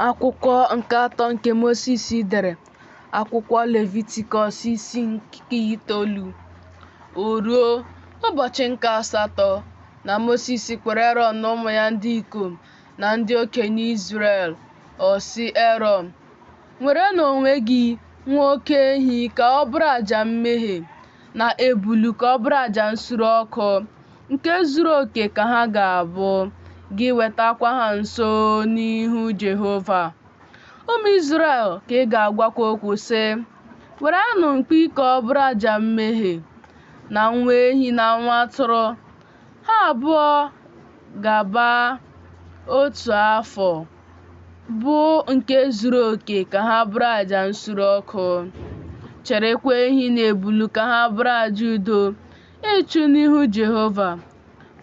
Akwụkwọ nke atọ nke Mosis dere, akwụkwọ Levitikọs isi nke itoolu. O ruo, n'ụbọchị nke asatọ, na Mosis kpọrọ Erọn na ụmụ ya ndị ikom na ndị okenye Izrel. Ọ sị Erọn, Nwere n'onwe gị nwa oke ehi ka ọ bụrụ aja mmehie, na ebulu ka ọ bụrụ aja nsure ọkụ, nke zuru oke ka ha ga-abụ, gị wetakwa ha nso n'ihu Jehova. Ụmụ Izrel ka ị ga-agwakwa okwu, sị, Werenụ mkpi ka ọ bụrụ aja mmehie, na nwa ehi na nwa atụrụ, ha abụọ ga-agba otu afọ, bụ nke zuru oke ka ha bụrụ aja nsure ọkụ. Chịrịkwa ehi na ebulu ka ha bụrụ aja udo ịchụ n'ihu Jehova.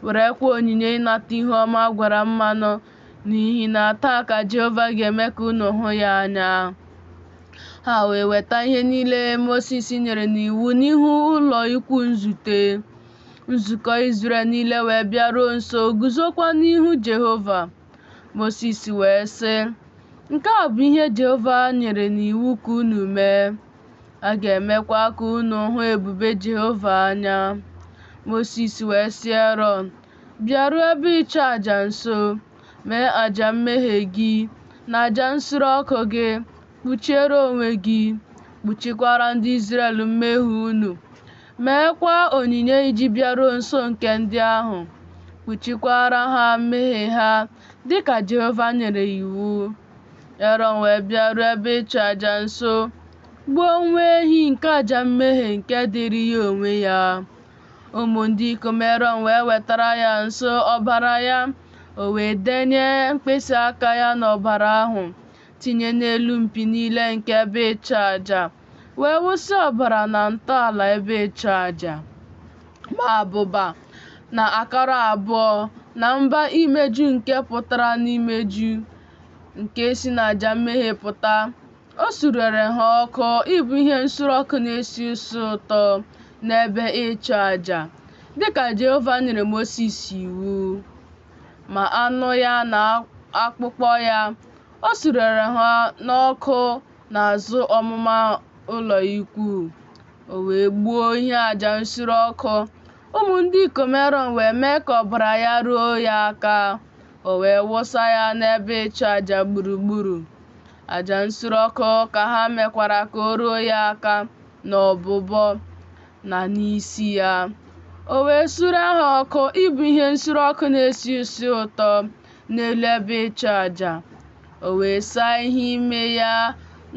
Werekwa onyinye ịnata ihu ọma a gwara mmanụ, n'ihi na taa ka Jehova ga-eme ka unu hụ ya anya. Ha wee weta ihe niile Mosis nyere n'iwu n'ihu ụlọ ikwu nzute. Nzukọ Izrel niile wee bịaruo nso guzokwa n'ihu Jehova. Mosis wee sị, Nke a bụ ihe Jehova nyere n'iwu ka unu mee. A ga-emekwa ka unu hụ ebube Jehova anya. Mosis wee sị Erọn, Bịaruo ebe ịchụ aja nso, mee aja mmehie gị na aja nsure ọkụ gị, kpuchiere onwe gị, kpuchikwara ndị Izrel mmehie unu. Meekwa onyinye iji bịaruo nso nke ndị ahụ, kpuchikwara ha mmehie ha dị ka Jehova nyere iwu. Erọn wee bịaruo ebe ịchụ aja nso, gbuo nwa ehi nke aja mmehie nke dịịrị ya onwe ya. Ụmụ ndị ikom Erọn wee wetara ya nso ọbara ya, o wee denye mkpịsị aka ya n'ọbara ahụ, tinye n'elu mpi niile nke ebe ịchụ aja, wee wụsị ọbara na ntọala ebe ịchụ aja. Ma abụba na akọrọ abụọ na mba imeju nke pụtara n'imeju, nke si n'aja mmehie pụta, o surere ha ọkụ ịbụ ihe nsure ọkụ na-esi isi ụtọ n'ebe ịchụ aja, dịka Jehova nyere Mosis iwu. Ma anụ ya na akpụkpọ ya, o surere ha n'ọkụ n'azụ ọmụma ụlọ ikwuu. O wee gbuo ihe aja nsure ọkụ, ụmụ ndị ikom Erọn wee mee ka ọbara ya ruo ya aka, o wee wụsa ya n'ebe ịchụ aja gburugburu. Aja nsure ọkụ ka ha mekwara ka o ruo ya aka n'ọbụbọ na n'isi ya. O wee sure ha ọkụ ịbụ ihe nsure ọkụ na-esi isi ụtọ n'elu ebe ịchụ aja. O wee saa ihe ime ya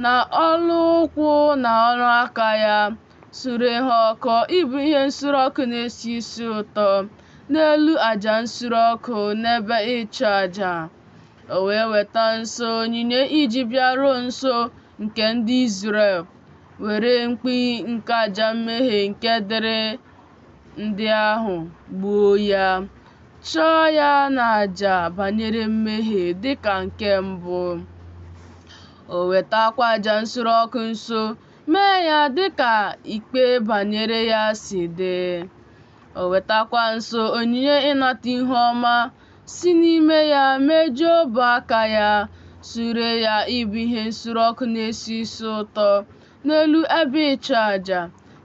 na ọlụ ụkwụ na ọrụ aka ya, sure ha ọkụ ịbụ ihe nsure ọkụ na-esi isi ụtọ n'elu aja nsure ọkụ n'ebe ịchụ aja. O wee weta nso onyinye iji bịaruo nso nke ndị Izrel, were mkpi nke aja mmehie nke dịrị ndị ahụ, gbuo ya, chụọ ya n'aja banyere mmehie dịka nke mbụ. O wetakwa aja nsure ọkụ nso, mee ya dịka ikpe banyere ya si dị. O wetakwa nso onyinye ịnata ihu ọma, si n'ime ya mejuo ọbụ aka ya, sure ya ịbụ ihe nsure ọkụ na-esi isi ụtọ n'elu ebe ịchụ aja,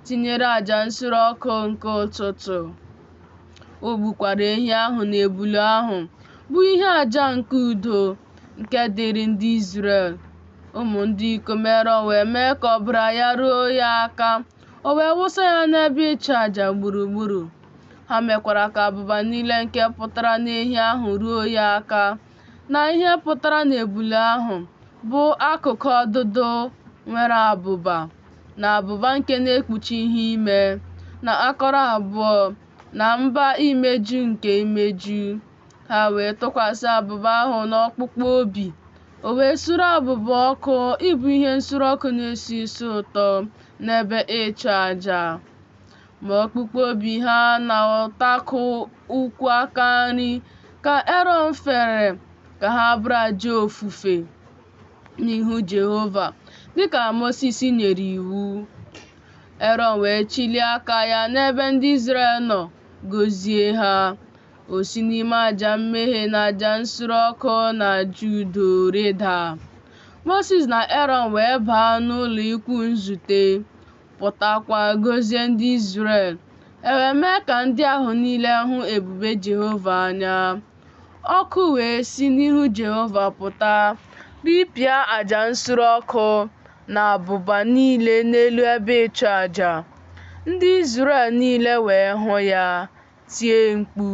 tinyere aja nsure ọkụ nke ụtụtụ. O gbukwara ehi ahụ na ebulu ahụ, bụ ihe aja nke udo, nke dịịrị ndị Izrel. Ụmụ ndị ikom Erọn wee mee ka ọbara ya ruo ya aka, o wee wụsa ya n'ebe ịchụ aja gburugburu. Ha mekwara ka abụba niile nke pụtara n'ehi ahụ ruo ya aka, na ihe pụtara n'ebule ahụ, bụ akụkụ ọdụdụ nwere abụba, na abụba nke na-ekpuchi ihe ime, na akọrọ abụọ, na mba imeju nke imeju. Ha wee tụkwasị abụba ahụ n'ọkpụkpụ obi. O wee sure abụba ọkụ ịbụ ihe nsure ọkụ na-esi isi ụtọ n'ebe ịchụ aja. Ma ọkpụkpụ obi ha na ụtakụ ụkwụ aka nri ka Erọn fere ka ha bụrụ aja ofufe n'ihu Jehova, dịka Mosis nyere iwu. Erọn wee chịlie aka ya n'ebe ndị Izrel nọ, gọzie ha. O si n'ime aja mmehie na aja nsure ọkụ na aja udo rịda. Mosis na Erọn wee baa n'ụlọ ikwu nzute, pụtakwa gọzie ndị Izrel. E wee mee ka ndị ahụ niile hụ ebube Jehova anya. Ọkụ wee si n'ihu Jehova pụta, ripịa aja nsure ọkụ na abụba niile n'elu ebe ịchụaja. Ndị Izrel niile wee hụ ya, tie mkpu,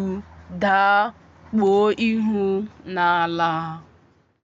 daa kpuo ihu n'ala.